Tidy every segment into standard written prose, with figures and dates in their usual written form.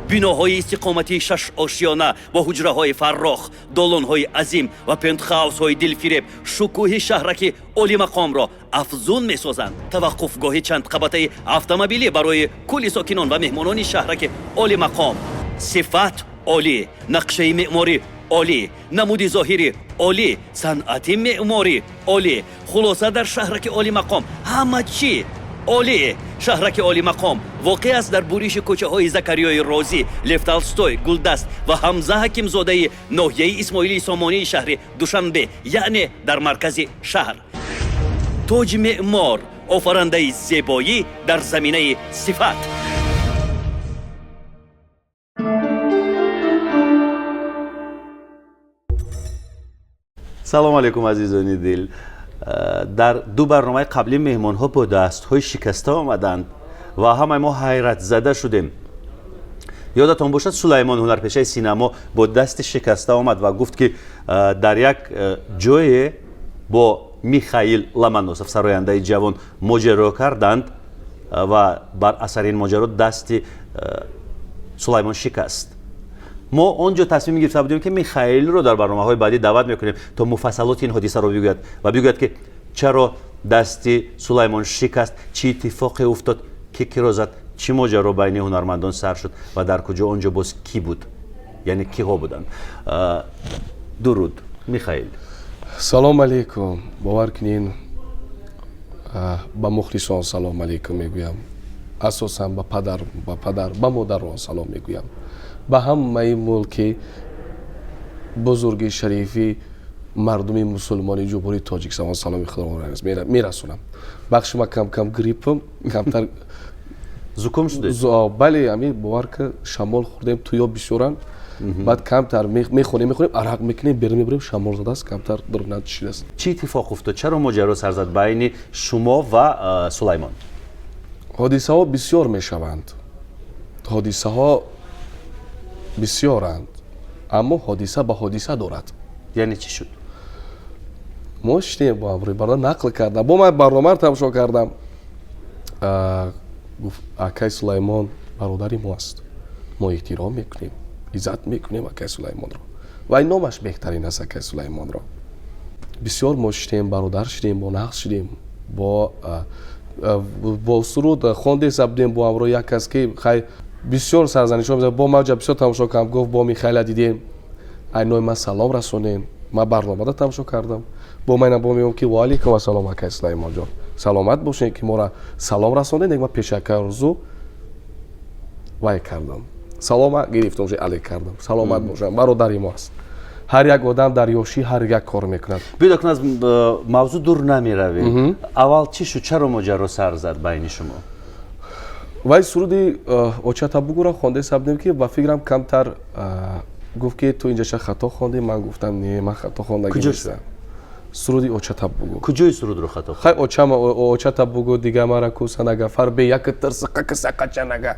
Биноҳои истиқоматии шашошёна бо ҳуҷраҳои фаррох, долонҳои азим ва пентхаусҳои дилфиреб шукӯҳи шаҳраки олимақомро афзун месозанд. Таваққуфгоҳи чандқабатаи автомобилӣ барои кулли сокинон ва меҳмонони шаҳраки олимақом. Сифат олӣ, нақшаи меъморӣ олӣ, намуди зоҳирӣ олӣ, санъати меъморӣ олӣ. Хулоса, дар шаҳраки олимақом ҳама чӣ олӣ. Шаҳраки олимақом воқеъ аст дар буриши кӯчаҳои Закариёи Розӣ, Лев Толстой, Гулдаст ва Ҳамза Ҳакимзодаи ноҳияи Исмоилии Сомонии шаҳри Душанбе, яъне дар маркази шаҳр. Тоҷ Меъмор, офарандаи зебоӣ дар заминаи сифат. Салом алейкум, азизони дил. Дар ду барномаи қаблӣ меҳмонҳо бо дастҳои шикаста омаданд ва ҳамаи мо ҳайратзада шудем. Ёдатон бошад, Сулаймон, ҳунарпешаи синамо, бо дасти шикаста омад ва гуфт, ки дар як ҷое бо Михаил Ломоносов, сарояндаи ҷавон, моҷаро карданд ва бар асари ин моҷаро дасти Сулаймон шикаст. Мо он ҷо тасмим гирифта будем, ки Михаилро дар барномаҳои баъдӣ даъват мекунем, то муфассалоти ин ҳодисаро бигӯяд ва бигӯяд, ки чаро дасти Сулаймон шикаст, чӣ иттифоқе уфтод, ки киро зад, чӣ моҷаро байни ҳунармандон сар шуд ва дар куҷо, он ҷо боз кӣ буд, яъне киҳо буданд. Дуруд, Михаил. Салом алейкум. Бовар кунин, ба мухлисон салом алейкум мегӯям, асосан ба падар, ба модарон салом мегӯям, ба ҳамаи мулки бузурги шарифи мардуми мусулмони Ҷумҳурии Тоҷикистон саломи худро мерасонам. Бахши ма, кам кам гриппам камтар. Зуком шудед? Бале, ами бовар ка, шамол хӯрдем, туё бисёранд. Баъд камтар мехонем, мехонем, арақ мекунем, берун мебарем, шамол задааст, камтар дурнашидааст. Чӣ иттифоқ уфтод? Чаро моҷаро сар зад байни шумо ва Сулаймон? Ҳодисаҳо бисёр мешаванд, ҳодисаҳо бисёранд, аммо ҳодиса ба ҳодиса дорад. Яъне чӣ шуд? Мо шидем бо ҳамроҳи бародар, нақл кардам, бо ман барномаро тамошо кардам. Гуфт: «Акай Сулаймон бародари мо аст, мо эҳтиром мекунем, иззат мекунем акай Сулаймонро ва ин номаш беҳтарин аст, акай Сулаймонро». Бисёр мо шидем, бародар шидем, бо нақс шидем, бо суруд хондеса будем бо ҳамроҳи як кас, ки хай бисёр сарзанишҳо бо маҷа бисёр тамошо кардам. Гуфт: «Бо Михайла дидем, ай номи ман салом расонем, ман барномада тамошо кардам». Бо манам бо мегӯям, ки ваалайкум ассалом, акай Сулаймонҷон, саломат бошед, ки моро салом расондед. Ман пеши акай Орзу вай кардам, салома гирифтам, уже алек кардам. Саломат бошам, бародари мо аст. Ҳар як одам дар ёшӣ ҳар як кор мекунад. Биёд, акнун аз мавзӯъ дур намеравем. Аввал чӣ шуд? Чаро моҷаро сар зад байни шумо? Вай суруди «Очата бугӯра» хонда будем, ки ба фикрам камтар гуфт, ки ту инҷаша хато хондӣ. Ман гуфтам: «Не, ман хато хондагӣ нестам». Суруди «Очата бугӯ». Куҷои сурудро хато? Хай, очама, очата бугӯ, дига мара кусанага, фарбе як тирсиқакисақачанага.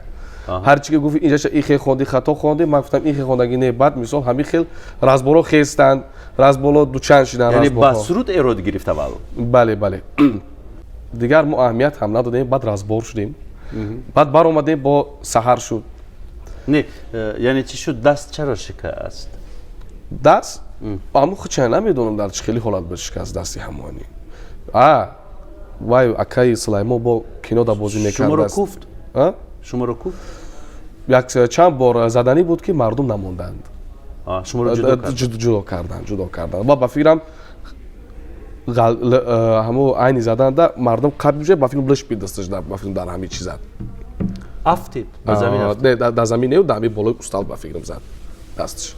Ҳарчи ки гуфт, инҷаша ихе хонди, хато хонди. Ман гуфтам: «Ихе хондагӣ не». Баъд мисол ҳамин хел разборо хестанд, разболо дучанд шиданд. Яъне ба суруд эрод гирифт аввал? Бале, дигар мо аҳамият ҳам надодем. Баъд разбор шудем, баъд баромадем, бо саҳар шуд. Не, яъне чӣ шуд? Даст чаро шикаст? Даст аммо хуча намедонам, дар чӣ хели ҳолат ба шикаст дасти ҳамони. А вай акаи Сулаймон бо кинода бозӣ Шуморо мекардааст. куфт? Шуморо куфт? Як чанд бор заданӣ буд, ки мардум намонданд. Шуморо ҷудо кард? Ҷудо карданд, ҷудо карданд ва ба фикрам ҳамо айни заданда мардум қабл ҷа ба фикрам лиш бидасташ, ба фикрам дар ҳамин чи зад. Афтид ба замин? Афтид? Не, дар замин не, дар ҳамин болои устал ба фикрам зад дасташ.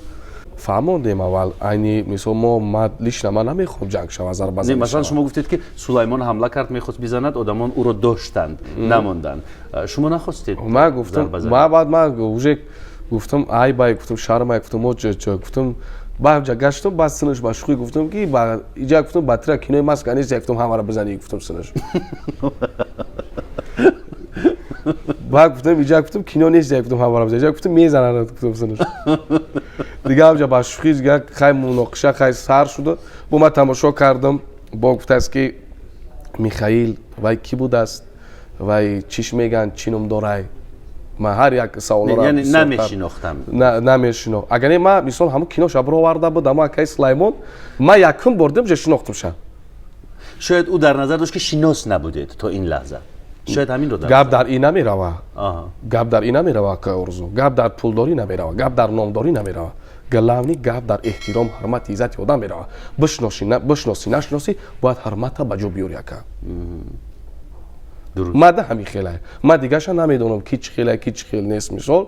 Фаҳмондем аввал, айни мисол мо, ман лично ман намехоҳам ҷанг шава, зарба. Не, масалан, шумо гуфтед, ки Сулаймон ҳамла кард, мехост бизанад, одамон ӯро доштанд, намонданд. Шумо нахостед Ман гуфтам зарба занед? Ман баъд ман уже гуфтам: «Ай бай», гуфтам, «шармай», гуфтам, мо гуфтам, баъд ҷа гаштам, баъд синаш ба шӯхӣ гуфтам, ки ба иҷа гуфтам, ба тира кинои маска нест, гуфтам, ҳамаро бизанӣ, гуфтам синаш. Баъд гуфтам: «Иҷа», гуфтам, «кино нест», гуфтам, «ҳамаро бизанӣ», иҷа гуфтам, «мезананд», гуфтам синаш. Дига ҳамҷа ба шӯхӣ, дига хай муноқиша хай сар шуда. Бо ман тамошо кардам, бо гуфтааст, ки Михаил вай кӣ будааст, вай чиш мегӯянд, чӣ ном дорай. Ман ҳар як саволро яъне намешинохтам. Намешинохт. Агар не, ман мисол ҳамун киноша бироварда буд, ҳамун акаи Сулаймон, ман якум бор дидам, шинохтумша. Шояд ӯ дар назар дошт, ки шинос набудед то ин лаҳза. Шояд ҳаминро дар Гап дар ин намерава. Гап дар ин намерава, акаи Орзу. Гап дар пулдорӣ намерава, гап дар номдорӣ намерава. Главный гап дар эҳтиром, ҳурмати, иззати одам мерава. Бишносӣ, бишносӣ, нашиносӣ, бояд ҳурмата ба ҷо биёрӣ, ака. Мада ҳамин хелай. Ман дигаша намедонам, ки чӣ хелай, ки чӣ хел нест. Мисол,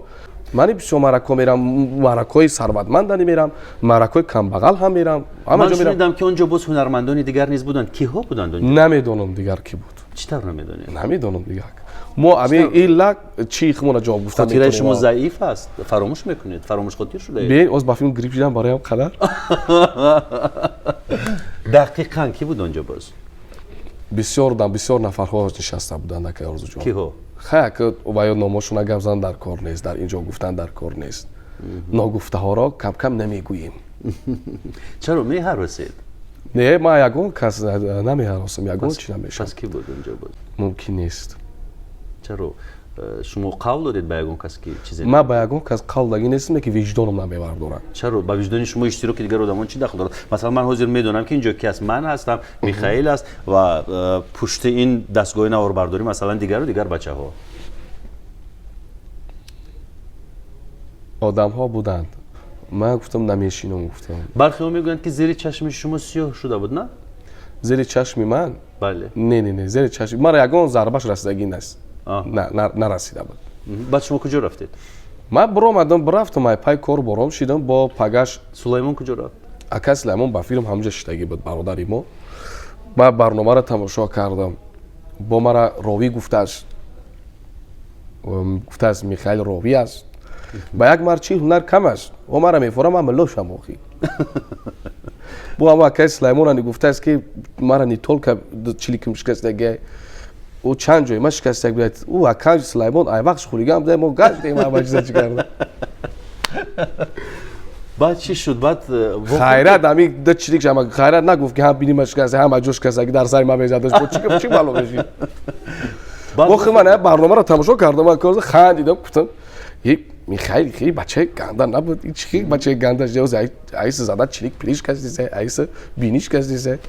мани бисёр маърако мерам, маъракои сарватмандани мерам, маъракои камбағал ҳам мерам. Ҳама ҷо мерам. Шунидам, ки он ҷо боз ҳунармандони дигар низ буданд. Киҳо буданд он ҷо? Намедонам, дигар кӣ буд. Чӣ тавр намедонед? Намедонам дигар. Мо ами илла чӣ хумона ҷавоб гуфта. Хотираи шумо заиф аст, фаромӯш мекунед, фаромӯшхотир шудаед. Бе оз ба филм грипп шидам, бароям қадар. Дақиқан кӣ буд он ҷо боз? Бисёр буданд, бисёр нафарҳо нишаста буданд, акаи Орзуҷон. Киҳо? Хай, ака, ва ё номошона гап зан дар кор нест, дар ин ҷо гуфтан дар кор нест. Ногуфтаҳоро кам-кам намегӯем. Чаро меҳаросед? Не, ман ягон кас намеҳаросам, ягон чӣ намешавам. Пас кӣ буд он ҷо боз? Мумкин нест. Чаро? Шумо қавл додед ба ягон кас, ки чизе? Ман ба ягон кас қавл дагӣ нестам, ки виҷдоном намевардорам. Чаро? Ба виҷдони шумо иштироки дигар одамон чӣ дахл дорад? Масалан, ман ҳозир медонам, ки ин ҷо ки аст. Ман ҳастам, Михаил аст ва пушти ин дастгоҳи наворбардорӣ, масалан, дигару дигар бачаҳо. Одамҳо буданд. Ман гуфтам, намешинам, гуфтам. Бархеҳо мегӯянд, ки зери чашми шумо сиёҳ шуда буд, на? Зери чашми ман? Бале. Не, не, не, зери чашми мара ягон зарбаш расидагӣ нест, нарасида буд. Баъд шумо куҷо рафтед? Ман биромадам, бирафтам, ай пай кор бором шидам, бо пагаш. Сулаймон куҷо рафт? Ака Сулаймон ба филм ҳамҷа шидагӣ буд, бародари мо. Ман барномаро тамошо кардам, бо мара ровӣ гуфтааст, гуфтааст, Михаил ровӣ аст. Ба як мард чӣ ҳунар кам аст? О, мара мефорам, ман миллошам охи. Бо ҳамо акаи Сулаймонани гуфтааст, ки мара не только чиликим шикастаги, ӯ чанд ҷой ма шикастаг буд. Ӯ акаи Сулаймон ай вақт хулиган буда, мо гаштем, ҳама чиза чӣ карда. Баъд чӣ шуд? Баъд Хайрат, ами да чилик шама, хайрат, нагуфт, ки ҳам бини ма шикаста, ҳама ҷо шикастаги, дар сари ма мезадаш, бо чӣ бало мешид? Охи, ман барномаро тамошо кардам, ман хандидам, гуфтам, Михаил хеле бачаи ганда набуд, чӣ бачаи ганда, айса зада чилик пилиш кастисе, айса биниш кастисе.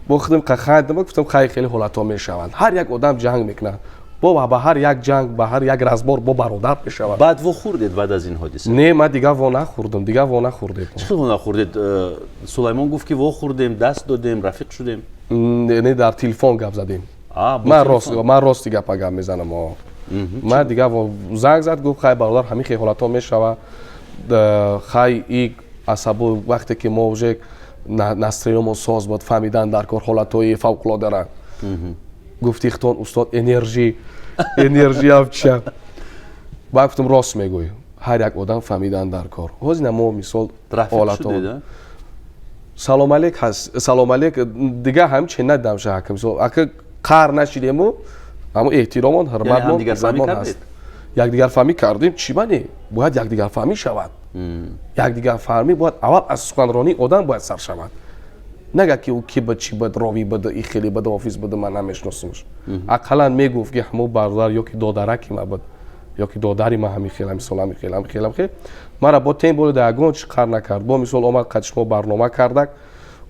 Бо худам хандидам, гуфтам, хай, хеле ҳолатҳо мешаванд, ҳар як одам ҷанг мекунад, бо ба ҳар як ҷанг, ба ҳар як разбор бо бародар мешавад. Баъд вохӯрдед баъд аз ин ҳодиса? Не, ман дигар во нахӯрдам, дигар во нахӯрдем. Чӣ хел во нахӯрдед? Сулаймон гуфт, ки вохӯрдем, даст додем, рафиқ шудем. Не, дар телефон гап задем. Ман рости гапа гап мезанам. Ман дигар занг зад, гуфт, хай, бародар, ҳамин хел ҳолатҳо мешава, хай, и асабу вақте ки мо уже настроение мо соз буд, фаҳмидан дар кор ҳолатҳои фавқулодара. Гуфти хитон, устод, энержи, энержиам чия. Баъд гуфтам, рост мегӯй, ҳар як одам фаҳмидан дар кор. Ҳозина мо мисол ҳолатҳо салом алейк ҳаст, салом алейк, дигар ҳамче надидам шаҳака. Мисол, ака, қаҳр нашидему, аммо эҳтиромон, ҳурматмон ҳаст. Якдигарфаҳмӣ кардем, чӣ мане, бояд якдигарфаҳмӣ шавад. Якдигарфаҳмӣ бояд аввал аз суханронии одам бояд сар шавад. Нага ки ӯ ки буд, чӣ буд, ровӣ буд, и хеле буд, офис буд, ман намешиносумш. Ақаллан мегуфт, ки ҳамо бародар ё ки додараки ма буд, ё ки додари ма, ҳамин хел, мисол, ҳамин хел, ҳамин хел, ҳамин хел. Мара бо тем боле да ягон чӣ қар накард. Бо мисол омад, қад шумо барнома кардак.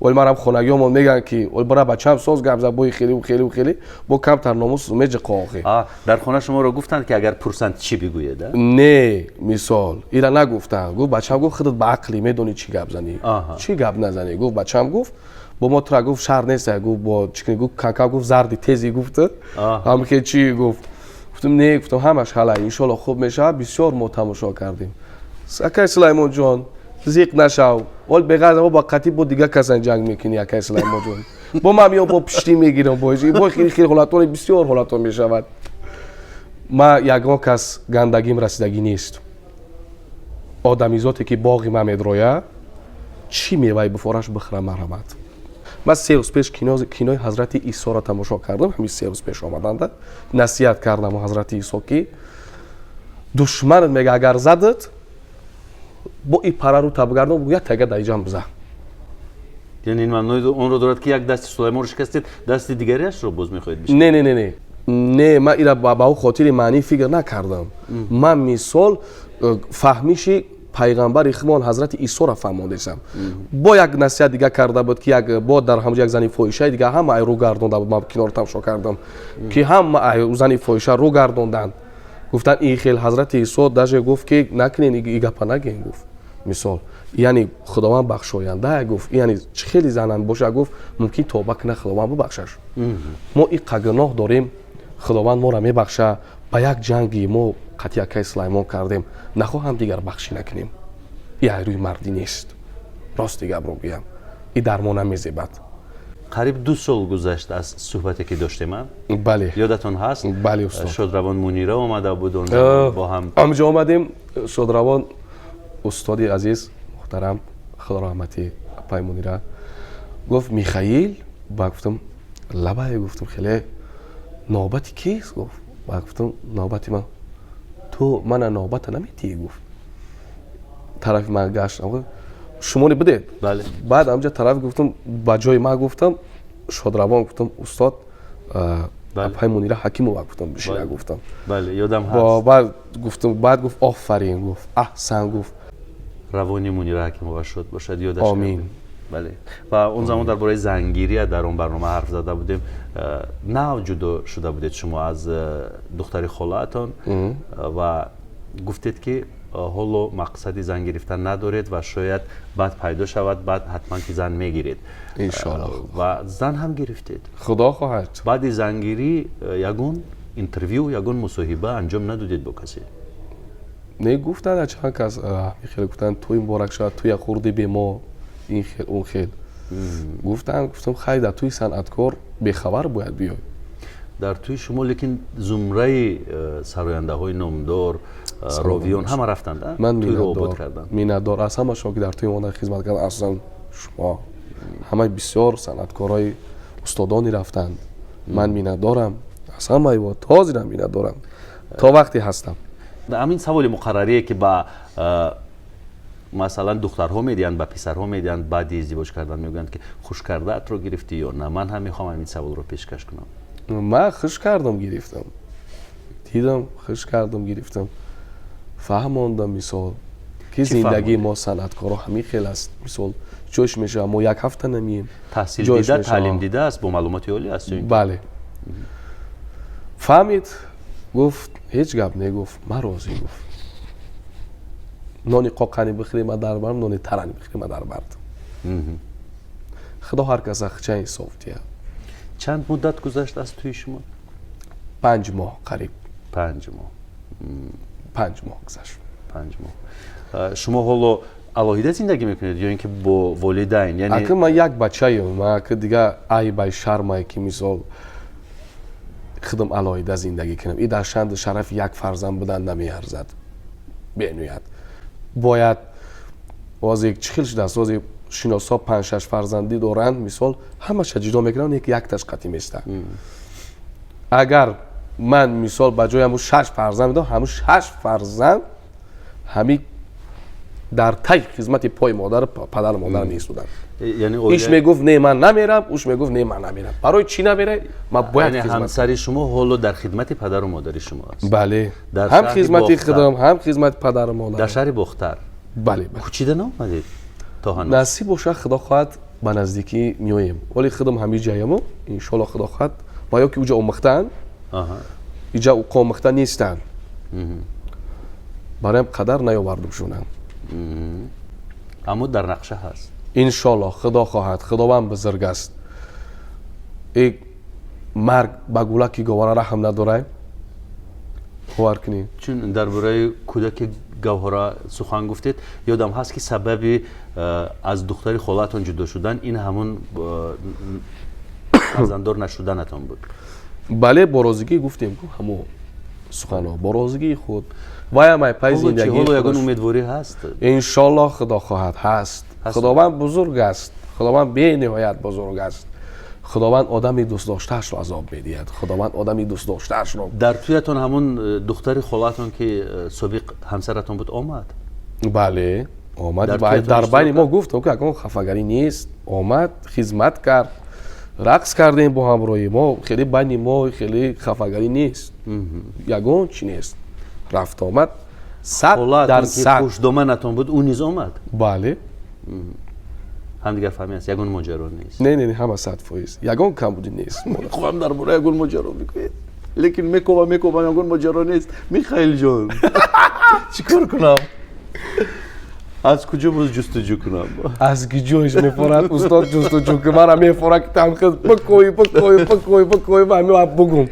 Ол марам хонагиёмон мегӯянд, ки ол бара бачаам соз гап зад, бои хеле хеле хеле, бо камтар номус меҷиқо охи. Дар хона шуморо гуфтанд, ки агар пурсанд, чӣ бигӯед? Не, мисол, ира нагуфтанд. Гуфт, бачаам гуфт, худат ба ақлӣ медонӣ, чӣ гап занӣ, чӣ гап назанӣ. Гуфт, бачаам гуфт, бо мо тура, гуфт, шаҳр нест, гуфт, бо чӣ гуфт, канкам, гуфт, зарди тези, гуфт, ҳамхе чӣ гуфт. Гуфтам, не, гуфтам, ҳамаш ҳала, иншолло, хуб мешавад. Бисёр мо тамошо кардем. Акай Сулаймонҷон, зиқ нашав, ол беғарз бо қатӣ бо дигар касан ҷанг мекунӣ. Акай Сулаймонҷон, бо ман меом, бо пиштӣ мегирам, бо хеле хеле ҳолатони, бисёр ҳолатон мешавад. Ма ягон кас гандагим расидагӣ нест. Одамизоте ки боғи ман медроя, чӣ меваи буфораш бихӯра, марҳамат. Ман 3 рӯз пеш кинои Ҳазрати Исоро тамошо кардам. Ҳамин 3 рӯз пеш омаданда насиҳат кардам. Ҳазрати Исо ки душманат, мега, агар задат, бо и парару табгардон, як тага даиҷам биза. Яъне ин маънои онро дорад, ки як дасти Сулаймонро шикастед, дасти дигариашро боз мехоҳед бишканед? Не, не, не, не. Не, ман ира ба ӯ хотири маънӣ фикр накардам. Ман мисол фаҳмиши пайғамбари худмон ҳазрати Исоро фаҳмондесам. Бо як насиҳат дига карда буд, ки як бо дар ҳамҷо як зани фоҳишаи дига ҳама ай рӯ гардонда буд. Ман киноро тамошо кардам, ки ҳама ай зани фоҳиша рӯ гардонданд, гуфтанд ин хел. Ҳазрати Исо даже гуфт, ки накунен, и гапа нагӯен, гуфт. Мисол, яъне Худованд бахшоянда, гуфт, яъне чӣ хеле зананд боша, гуфт, мумкин тоба кунад, Худованд бубахшаш. Мо иққа гуноҳ дорем, Худованд моро мебахша. Ба як ҷанги мо қатъи акаи Сулаймон кардем, нахоҳам дигар бахшӣ накунем. И айрӯи мардӣ нест, рости гапро гӯям, и дар мо намезебад. Қариб 2 сол гузашт аз суҳбате, ки доштем, а? Бале. Ёдатон ҳаст? Бале, устод. Шодравон Мунира омада буд он бо ҳам. Ҳамҷо омадем, шодравон устоди азиз, муҳтарам, Худо раҳматӣ, апай Мунира гуфт: «Михаил». Ба гуфтам: «Лабай». Гуфтам: «Хеле навбати кист?» Гуфт. Ба гуфтам: «Навбати ман». «Ту мана навбата наметиҳӣ», гуфт. Тарафи ман гашт: «Шумо будед?» Бале. Баъд ҳамҷа тараф гуфтам, ба ҷои ман гуфтам, шодравон, гуфтам, устод, апай Мунира Ҳакимова, гуфтам, бишина, гуфтам. Бале, ёдам ҳаст. Баъд гуфтам, баъд гуфт: «Офарин», гуфт, «аҳсан», гуфт. Равони Мунира Ҳакимова шод бошад, ёдаш. Омин. Бале, ва он замон дар бораи зангирия дар он барнома ҳарф зада будем. Нав ҷудо шуда будед шумо аз духтари холаатон ва гуфтед, ки ҳоло мақсади зан гирифтан надоред ва шояд баъд пайдо шавад, баъд ҳатман ки зан мегиред. Иншоалло. Ва зан ҳам гирифтед. Худо хоҳад. Баъди зангирӣ ягон интервю, ягон мусоҳиба анҷом надодед бо касе? Не, гуфтанд, чанд кас хеле гуфтанд: «Туй муборак шавад, туя хурди бемо, ин хел, он хел», гуфтанд. Гуфтам: «Хай, дар туи санъаткор бехабар бояд биёй». Дар тӯи шумо лекин зумраи сарояндаҳои номдор, ровиён ҳама рафтанд. Ман миннатдор аз ҳама шумо, ки дар тӯи омода хизмат карданд, асосан шумо. Ҳамаи бисёр санъаткорҳои устодоне рафтанд. Ман миннатдорам аз ҳамаи во, то ҳозирам миннатдорам, то вақте ҳастам. Ҳамин саволи муқаррарие, ки ба масалан духтарҳо медиҳанд, ба писарҳо медиҳанд баъди издивоҷ кардан, мегӯянд, ки хушкардаатро гирифтӣ ё на, ман ҳам мехоҳам ҳамин саволро пешкаш кунам. Ман хуш кардам, гирифтам, дидам, хуш кардам, гирифтам, фаҳмондам, мисол, ки зиндагии мо санъаткоро ҳамин хел аст. Мисол, ҷош мешавад, мо як ҳафта намием. Таҳсил дида, таълим дида аст, бо маълумоти олӣ аст? Бале, фаҳмид, гуфт: «Ҳеҷ гап не», гуфт, «ман розӣ», гуфт. «Нони қоқани бихӯри, ма дар барам, нони тарани бихӯри, ма дар бардам». Худо ҳар каса хича инсоф диҳад. Чанд муддат гузашт аз тӯи шумо? 5 моҳ қариб. 5 моҳ. 5 моҳ гузашт. 5 моҳ. Шумо ҳоло алоҳида зиндагӣ мекунед ё ин ки бо волидайн? Яъне ака, ман як бачаем, ман ака дига айбай шармай, ки мисол худам алоҳида зиндагӣ кунам. И дар шанду шарафи як фарзанд будан намеарзад. Бенӯяд бояд озе чӣ хел шудааст, озе шиносҳо панҷ-шаш фарзандӣ доранд, мисол, ҳамаша ҷудо мекунанд, як якташ қатъӣ места. Агар ман, мисол, ба ҷои ҳамун шаш фарзанд медам, ҳамун шаш фарзанд ҳами дар таи хизмати пои модар, падару модар меистоданд. Иш мегуфт: «Не, ман намерам», уш мегуфт: «Не, ман намерам». Барои чӣ намерай? Ман бояд. Ҳамсари шумо ҳоло дар хидмати падару модари шумо аст? Бале, ҳам хизмати худам, ҳам хизмати падару модар. Дар шаҳри Бохтар? Бале. Кӯчида наомадед то ҳанӯз? Насиб бошад, Худо хоҳад, ба наздикӣ меоем. Вале худам ҳамин ҷаяму, иншоалло, Худо хоҳад, ва ё ки уҷа омӯхтаанд, иҷа омӯхта нестанд, бароям қадар наёвардум шунам. Аммо дар нақша ҳаст? Иншоалло, Худо хоҳад. Худованд бузург аст. Э, марг ба гулаки говара раҳм надорай, бовар кунед. Чун дар бораи кӯдаки Гавҳара сухан гуфтед, ёдам ҳаст, ки сабаби аз духтари холаатон ҷудо шудан ин ҳамун фарзанддор нашуданатон буд. Бале, бо розигӣ гуфтем ку ҳамо суханҳо, бо розигии худ. Ваям ай пай зиндагӣ. Ҳоло ягон умедворӣ ҳаст? Иншоалло, Худо хоҳад, ҳаст. Худованд бузург аст, Худованд бениҳоят бузург аст. Худованд одами дӯстдоштаашро азоб медиҳад, Худованд одами дӯстдоштаашро. Дар тӯятон ҳамун духтари холаатон, ки собиқ ҳамсаратон буд, омад? Бале, омад. Дар байни мо гуфтам, ки ягон хафагарӣ нест, омад, хизмат кард. Рақс кардем бо ҳамроҳӣ. Мо хеле байни мо хеле хафагарӣ нест, ягон чи нест, рафтуомад 100%. Хушдоманатон буд, ӯ низ омад? Бале. Ҳамдигарфаҳмӣ аст, ягон моҷаро нест? Не, не, ҳама 100%, ягон камбудӣ нест. Мехоҳам дар бораи ягон моҷаро бигӯед, лекин мекобам, мекобам, ягон моҷаро нест. Михаилҷон, чӣ кор кунам, аз куҷо боз ҷустуҷӯ кунам? Аз куҷоиш мефорад, устод, ҷустуҷӯ ки мара мефорад, ки тамхел бикои, бикои, бикои, бикои ва ҳами бугум,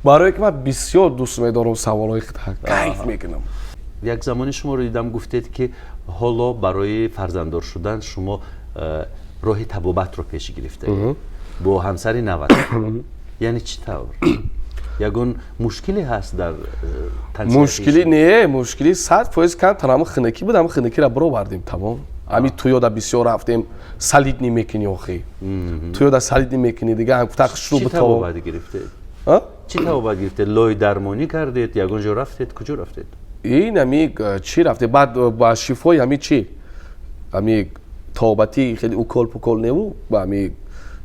барое ки ман бисёр дӯст медорам саволҳои кайф мекунам. Як замоне шуморо дидам, гуфтед, ки ҳоло барои фарзанддор шудан шумо роҳи табобатро пеш гирифтаед бо ҳамсари нават. Яъне чӣ тавр, ягон мушкиле ҳаст дар Мушкилӣ не, мушкилӣ 100% камтар ҳама хинакӣ буд, ҳама хинакиро баровардем, тамом. Ҳами туёда бисёр рафтем, солидный мекунӣ, охи туёда солидный мекунӣ, дига гуфта хушрӯ. Табобат гирифтед? Чӣ табобат гирифтед? Лойдармонӣ кардед, ягон ҷо рафтед, куҷо рафтед? Ин ами чӣ рафтем, баъд ба шифои ҳами чӣ, ами тобатӣ, хеле укол пукол неву, ба ами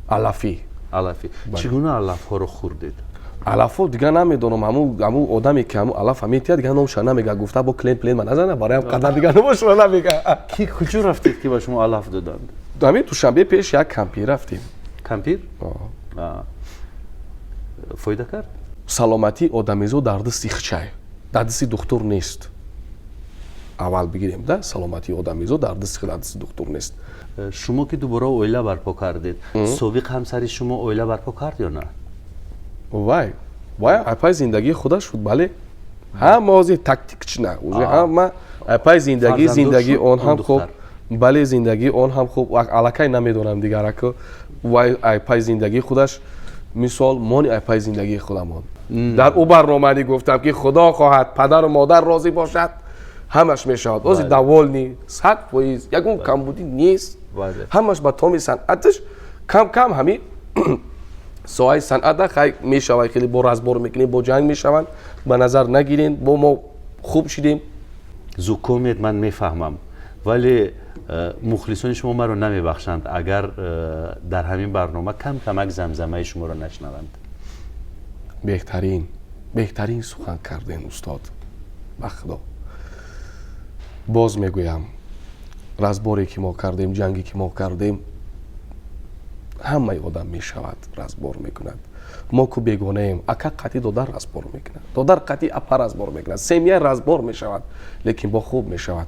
алафӣ. Алафӣ. Чӣ гуна алафҳоро хӯрдед? Алафҳо дига намедонам, ҳамун одаме ки ҳамун алафа метиҳад, дига номша намега, гуфта бо клиент плент ма назана, бароям қадар дига номашро намега. Ки, куҷо рафтед, ки ба шумо алаф доданд? Ҳамин Душанбе пеш як кампир рафтем. Кампир фоида кард? Саломатии одамизод дар дасти хчай, дар дасти духтур нест. Аввал бигирем да, саломатии одамизод дар дасти духтур нест. Шумо ки дубора оила барпо кардед, собиқ ҳамсари шумо оила барпо кард ё на? Вай айпай зиндагии худаш шуд, бале, ҳама ҳозир тактикчна уже, ҳама айпай зиндагӣ, зиндагии он ҳам хуб, бале, зиндагии он ҳам хуб. Аллакай намедонам дигарако, вай айпай зиндагии худаш, мисол мони айпай зиндагии худамон. Дар ӯ барномаи гуфтам, ки худо хоҳад, падару модар розӣ бошад, ҳамаш мешавад. Ҳозир довольный 100%, ягон камбудӣ нест, ҳамаш ба томи санъаташ. Кам кам ҳами соҳаи санъата хай мешавад, хеле бо разбор мекунем, бо ҷанг мешаванд, ба назар нагирем, бо мо хуб шидем. Зукомед, ман мефаҳмам, вале мухлисони шумо маро намебахшанд, агар дар ҳамин барнома кам камак замзамаи шуморо нашнаванд. Беҳтарин, беҳтарин сухан кардем, устод, ба худо. Боз мегӯям, разборе ки мо кардем, ҷанге ки мо кардем, ҳамаи одам мешавад, разбор мекунад. Мо ку бегонаем, ака қатъи додар разбор мекунад, додар қатъи апа разбор мекунад, семья разбор мешавад, лекин бо хуб мешавад.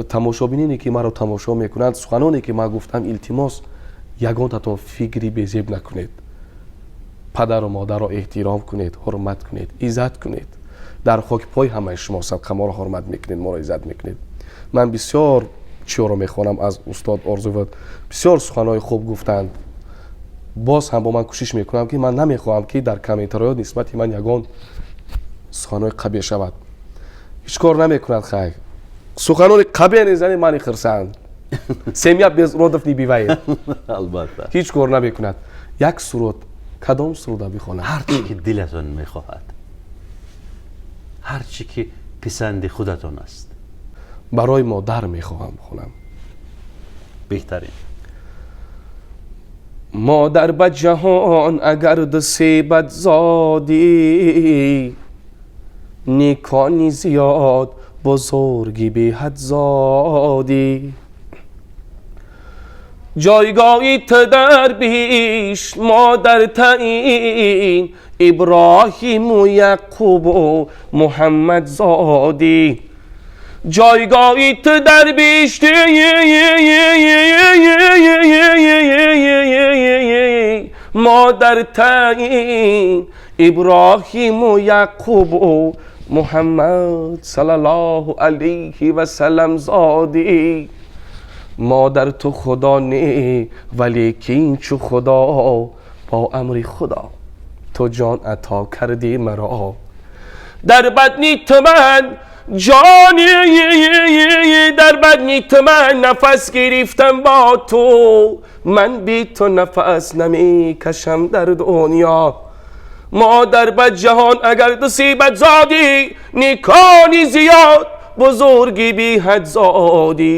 Тамошобинине ки маро тамошо мекунанд, суханоне ки ман гуфтам, илтимос, ягонтатон фикри безеб накунед, падару модарро эҳтиром кунед, ҳурмат кунед, иззат кунед. Дар хоки пои ҳамаи шумо садқа, моро ҳурмат мекунед, моро иззат мекунед. Ман бисёр чиёро мехонам аз устод Орзуев, бисёр суханҳои хуб гуфтанд. Боз ҳам бо ман кӯшиш мекунам, ки ман намехоҳам, ки дар комментариҳо нисбати ман ягон суханҳои қабеҳ шавад. Ҳеҷ кор намекунад, хай, суханони қабеҳ незани, мани хирсанд. Семья без уродов не бывает. Албатта. Ҳеҷ кор намекунад. Як суруд, кадом суруда бихонам? Ҳар чӣ ки дилатон мехоҳад, ҳар чӣ ки писанди худатон аст. Барои модар мехоҳам бихонам. Беҳтарин. Модар, ба ҷаҳон агар ду себат зодӣ, некони зиёд, бузурги беҳад зодӣ. Ҷойгоҳи ту дар биҳишт, модар, таин Иброҳиму Яқубу Муҳаммад зодӣ. Ҷойгоҳи ту дар биҳишт, модар, таин Иброҳиму Яқубу Муҳаммад саллаллоҳу алайҳи васалам зодӣ. Модар, ту худо не, валекин чу худо бо амри худо ту ҷон ато кардӣ маро. Дар бадни ту ман ҷони, дар бадни ту ман нафас гирифтам, бо ту ман би ту нафас намекашам дар дунё. Модар, ба ҷаҳон агар ду сибат зодӣ, некони зиёд, бузурги беҳад зодӣ.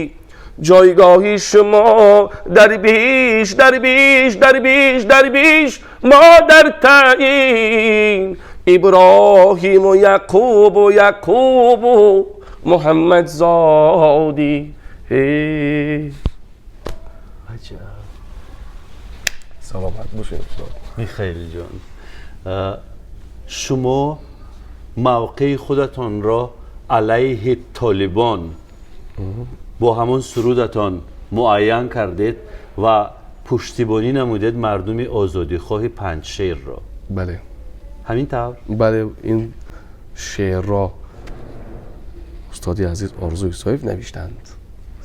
Ҷойгоҳи шумо дар беш, дар беш, дар беш, дар беш, мо дар таъин. Иброҳиму Яқубу Яқубу Муҳаммад зодӣ. Аҷаб! Саломат бошед, устод. Михаил ҷон, шумо мавқеи худатонро алайҳи Толибон бо ҳамон сурудатон муайян кардед ва пуштибонӣ намудед мардуми озодихоҳи Панҷшерро. Бале. Ҳамин тавр? Бале, ин шеърро устоди азиз Орзу Исоев навиштанд,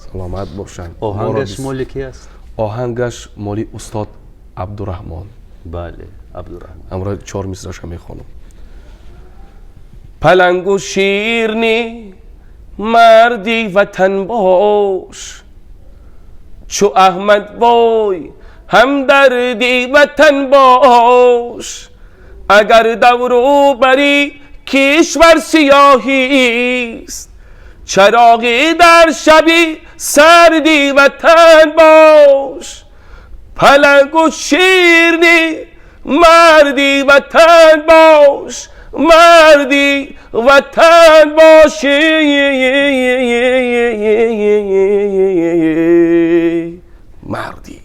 саломат бошанд. Оҳангаш моли ки аст? Оҳангаш моли устод Абдураҳмон. Бале, Абдураҳмон. Ҳамроҳ чор мисраша мехонам. Палангу ширни, марди ватан бош, чу Аҳмад бой ҳамдарди ватан бош. Агар давру бари кишвар сиёҳист, чароғи дар шаби сарди ватан бош. Палангу ширни, марди ватан бош, марди ватан бошӣ, марди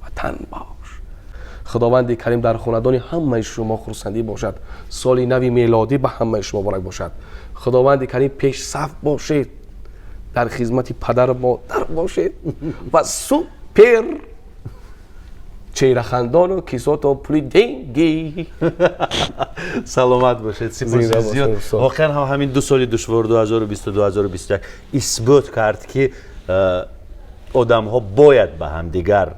ватан бош. Худованди Карим дар хонадони ҳамаи шумо хурсандӣ бошад. Соли нави мелодӣ ба ҳамаи шумо муборак бошад. Худованди Карим пешсаф бошед, дар хизмати падару модар бошед ва супер чеҳрахандону кисото пули деньги. Саломат бошед, сипоси Зинда бошед, зиёд. устод. Воқеан ҳам ҳамин 2 соли душвор, 2020, 2021, исбот кард, ки одамҳо бояд ба ҳамдигар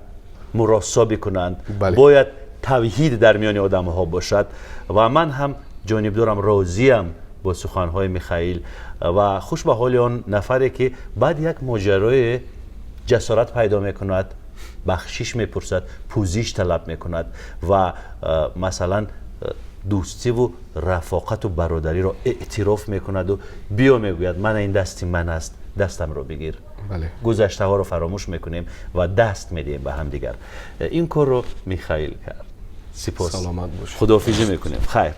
муросо бикунанд, бояд тавҳид дар миёни одамҳо бошад. Ва ман ҳам ҷонибдорам, розиям бо суханҳои Михаил. Ва хуш ба ҳоли он нафаре, ки баъд як моҷарои ҷасорат пайдо мекунад, бахшиш мепурсад, пӯзиш талаб мекунад ва масалан, дӯстиву рафоқату бародариро эътироф мекунаду биё мегӯяд: «Мана ин дасти ман аст, дастамро бигир, гузаштаҳоро фаромӯш мекунем ва даст медиҳем ба ҳамдигар». Ин корро Михаил кард. Сипос. Саломат бошед. Худоҳофизӣ мекунем, хайр.